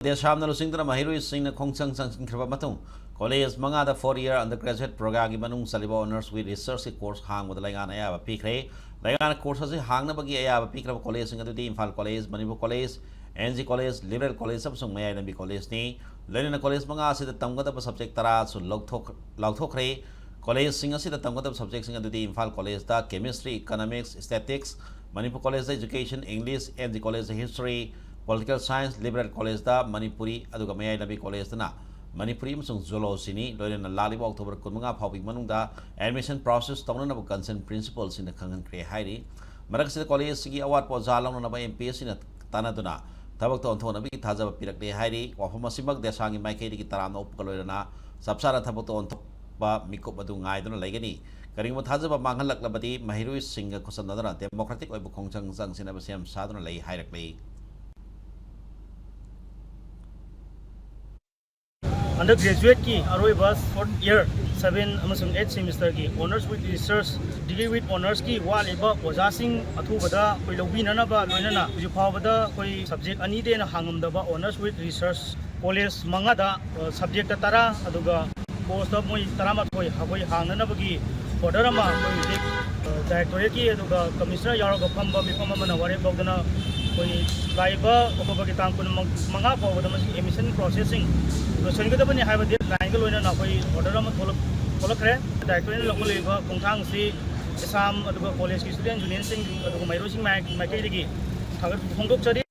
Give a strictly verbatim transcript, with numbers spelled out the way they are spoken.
ꯗꯦꯁꯥꯝꯅ ꯂꯨꯆꯤꯡꯗꯨꯅ ꯃꯍꯩꯔꯣꯏꯁꯤꯡꯅ ꯈꯣꯡꯖꯪ ꯆꯪꯁꯤꯟꯈ꯭ꯔꯕ ꯃꯇꯨꯡ, ꯀꯣꯂꯦꯖ ꯃꯉꯥꯗ four year undergraduate program ꯒꯤ ꯃꯅꯨꯡ ꯆꯜꯂꯤꯕ Honours with Research ꯀꯤ course ꯍꯥꯡꯕꯗ ꯂꯩꯉꯥꯛꯅ ꯑꯌꯥꯕ ꯄꯤꯈ꯭ꯔꯦ꯫ ꯂꯩꯉꯥꯛꯅ course ꯑꯁꯤ ꯍꯥꯡꯅꯕꯒꯤ ꯑꯌꯥꯕ ꯄꯤꯈ꯭ꯔꯕ ꯀꯣꯂꯦꯖꯁꯤꯡ ꯑꯗꯨꯗꯤ Imphal college, Manipur college, N G college, liberal college ꯑꯃꯁꯨꯡ ꯃꯌꯥꯏ ꯂꯝꯕꯤ ꯀꯣꯂꯦꯖꯅꯤ꯫ ꯂꯣꯏꯅꯅ ꯀꯣꯂꯦꯖ ꯃꯉꯥ ꯑꯁꯤꯗ ꯇꯝꯒꯗꯕ subject ꯇꯔꯥꯁꯨ ꯂꯧꯊꯣꯛ-, ꯂꯥꯎꯊꯣꯛꯈ꯭ꯔꯦ꯫ ꯀꯣꯂꯦꯖꯁꯤꯡ ꯑꯁꯤꯗ ꯇꯝꯒꯗꯕ subject ꯁꯤꯡ ꯑꯗꯨꯗꯤ ꯏꯝꯐꯥꯜ ꯀꯣꯂꯦꯖꯇ Chemistry, Economics, Statistics, ꯃꯅꯤꯄꯨꯔ ꯀꯣꯂꯦꯖꯇ Education, English, ꯑꯦꯟ ꯖꯤ ꯀꯣꯂꯦꯖꯇ History, Political Science, ꯂꯤꯕꯔꯦꯜ ꯀꯣꯂꯦꯖꯇ ꯃꯅꯤꯄꯨꯔꯤ, ꯑꯗꯨꯒ ꯃꯌꯥꯏ ꯂꯝꯕꯤ ꯀꯣꯂꯦꯖꯇꯅ ꯃꯅꯤꯄꯨꯔꯤ ꯑꯃꯁꯨꯡ ꯖꯨꯂꯣꯖꯤꯅꯤ꯫ ꯂꯣꯏꯅꯅ ꯂꯥꯛꯂꯤꯕ ꯑꯣꯛꯇꯣꯕꯔ ꯀꯨꯟꯃꯉꯥ ꯐꯥꯎꯕꯒꯤ ꯃꯅꯨꯡꯗ admission process ꯇꯧꯅꯅꯕ concern principal ꯁꯤꯡꯅ ꯈꯪꯍꯟꯈ꯭ꯔꯦ ꯍꯥꯏꯔꯤ꯫ ꯃꯔꯛ ꯑꯁꯤꯗ ꯀꯣꯂꯦꯖꯁꯤꯒꯤ ꯑꯋꯥꯠꯄ ꯑꯣꯖꯥ ꯂꯧꯅꯅꯕ ꯑꯦꯝ ꯄꯤ ꯑꯦꯁ ꯁꯤꯅ ꯇꯥꯟꯅꯗꯨꯅ ꯊꯕꯛꯇ ꯑꯣꯟꯊꯣꯛꯅꯕꯒꯤ ꯊꯥꯖꯕ ꯄꯤꯔꯛꯂꯦ ꯍꯥꯏꯔꯤ꯫ ꯋꯥꯐꯝ ꯑꯁꯤꯃꯛ ꯗꯦꯁꯥꯝꯒꯤ ꯃꯥꯏꯀꯩꯗꯒꯤ ꯇꯔꯥꯝꯅ ꯑꯣꯛꯄꯒ ꯂꯣꯏꯅꯅ ꯆꯞ ꯆꯥꯅ ꯊꯕꯛꯇ ꯑꯣꯟꯊꯣꯛꯄ ꯃꯤꯀꯨꯞ ꯑꯗꯨ ꯉꯥꯏꯗꯨꯅ ꯂꯩꯒꯅꯤ꯫ ꯀꯔꯤꯒꯨꯝꯕ ꯊꯥꯖꯕ ꯃꯥꯡꯍꯜꯂꯛꯂꯕꯗꯤ ꯃꯍꯩꯔꯣꯏꯁꯤꯡꯒ ꯈꯨꯠꯁꯝꯅꯗꯨꯅ democratic ꯑꯣꯏꯕ ꯈꯣꯡꯖꯪ ꯆꯪꯁꯤꯟꯅꯕ ꯁꯦꯝ ꯁꯥꯗꯨꯅ ꯂꯩ ꯍꯥꯏꯔꯛꯂꯤ꯫ ꯍꯟꯗꯛ graduate ꯀꯤ ꯑꯔꯣꯏꯕ fourth year, seven ꯑꯃꯁꯨꯡ eight semester ꯒꯤ Honours with Research, Degree with Honours ꯀꯤ ꯋꯥꯠꯂꯤꯕ ꯑꯣꯖꯥꯁꯤꯡ ꯑꯊꯨꯕꯗ ꯑꯩꯈꯣꯏ ꯂꯧꯕꯤꯅꯅꯕ, ꯂꯣꯏꯅꯅ ꯍꯧꯖꯤꯛ ꯐꯥꯎꯕꯗ ꯑꯩꯈꯣꯏ subject ꯑꯅꯤꯗꯩ ꯍꯦꯟꯅ ꯍꯥꯡꯉꯝꯗꯕ Honours with Research ꯀꯣꯂꯦꯖ ꯃꯉꯥꯗ, ꯑ, subject ꯇꯔꯥ, ꯑꯗꯨꯒ course ꯇ ꯃꯣꯏ ꯇꯔꯥꯃꯥꯊꯣꯏ ꯑꯩꯈꯣꯏ ꯍꯥꯡꯅꯅꯕꯒꯤ order ꯑꯃ ꯑꯩꯈꯣꯏ ꯍꯧꯖꯤꯛ, ꯑ, directorate ꯀꯤ ꯑꯗꯨꯒ commissioner ꯌꯥꯎꯔꯒ ꯐꯝꯕ ꯃꯤꯐꯝ ꯑꯃꯅ ꯋꯥꯔꯦꯞ ꯂꯧꯗꯨꯅ ꯑꯩꯈꯣꯏ ꯂꯥꯛꯏꯕ ꯑꯣꯛꯇꯣꯕꯔꯒꯤ ꯇꯥꯡ ꯀꯨꯟ ꯃꯉꯥ ꯐꯥꯎꯕꯗ ꯃꯁꯤ admission process ꯁꯤꯡ ꯂꯣꯏꯁꯤꯟꯒꯗꯕꯅꯤ ꯍꯥꯏꯕ deadline ꯒ ꯂꯣꯏꯅꯅ ꯑꯩꯈꯣꯏ order ꯑꯃ ꯊꯣꯛꯂꯛ-, ꯊꯣꯛꯂꯛꯈ꯭ꯔꯦ꯫ Directorate ꯅ ꯂꯧꯈꯠꯂꯛꯂꯤꯕ ꯈꯣꯡꯊꯥꯡ ꯑꯁꯤ ꯑꯦꯁꯥꯝ ꯑꯗꯨꯒ ꯀꯣꯂꯦꯖꯀꯤ student union ꯁꯤꯡ ꯑꯗꯨꯒ ꯃꯍꯩꯔꯣꯏꯁꯤꯡ ꯃꯥꯏ-, ꯃꯥꯏꯀꯩꯗꯒꯤ ꯊꯥꯒꯠꯄ ꯐꯣꯡꯗꯣꯛꯆꯔꯤ꯫